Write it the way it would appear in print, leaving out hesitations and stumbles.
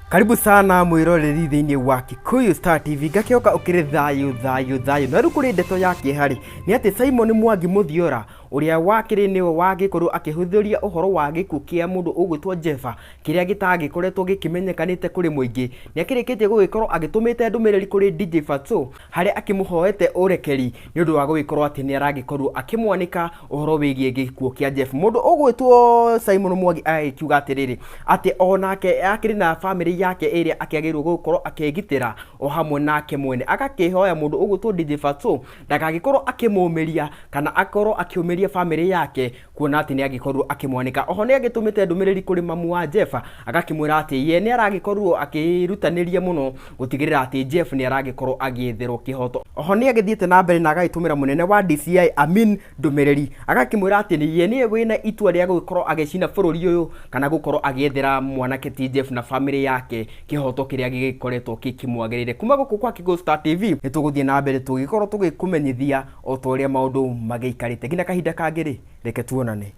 Karibu sana mwiroreri thĩinĩ wa Kikuyu Star TV. Ngakĩhoka ũkĩrĩ thayũ thayũ thayũ. Na rĩu kũrĩ ndeto ya kĩeha rĩ, nĩ atĩ Simon Mwangi Mũthiora ũrĩa wakĩrĩ nĩwe wagĩkorwo akĩhũthĩria ũhoro wa gĩkuũ kĩa mũndũ ũgwĩtwo Jeffer kĩrĩa gĩtagĩkoretwo gĩkĩmenyekanĩte kũrĩ mũingĩ, nĩ akĩrĩkĩtie gũgĩkorwo agĩtũmĩte ndũmĩrĩri kũrĩ DJ Fatxo harĩa akĩmũhoete ũrekeri nĩ ũndũ wa gũgĩkorwo atĩ nĩ aragĩkorwo akĩmwanĩka ũhoro wĩgiĩ gĩkuũ kĩa Jeff. Mũndũ ũgwĩtwo Simon Mwangi agĩkiuga atĩrĩrĩ, atĩ onake akĩrĩ na bamĩrĩ yake ĩrĩa akĩagĩrĩirwo gũkorwo akĩgitĩra o hamwe nake mwene. Agakĩhoya mũndũ ũgwĩtwo DJ Fatxo ndagagĩkorwo akĩmũmĩria kana akorwo akĩũmĩria bamĩrĩ yake kuona atĩ nĩ agĩkorirwo akĩmwanĩka. Oho nĩ agĩtũmĩte ndũmĩrĩri kũrĩ mamu wa Jeff agakĩmwĩra atĩ ye nĩ aragĩkorirwo akĩrutanĩria mũno gũtigĩrĩra atĩ Jeff nĩ aragĩkorwo agĩetherwo kĩhoto. Oho nĩ agĩthiĩte na mbere na agagĩtũmĩra mũnene wa DCI Amin ndũmĩrĩri agakĩmwĩra atĩ ye nĩwe wĩna itua rĩa gũgĩkorwo agĩcina bũrũri ũyũ kana gũkorwo agĩethera mwanake ti Jeff na bamĩrĩ yake kĩhoto kĩrĩa gĩgĩkoretwo gĩkĩmwagĩrĩire. Kuma gũkũ kwa Kĩgũ Star TV nĩ tũgũthiĩ na mbere tũgĩkorwo tũgĩkũmenyithia o ta ũrĩa maũndũ magĩikarĩte. Nginya kahinda kangĩ rĩ, reke tuonane.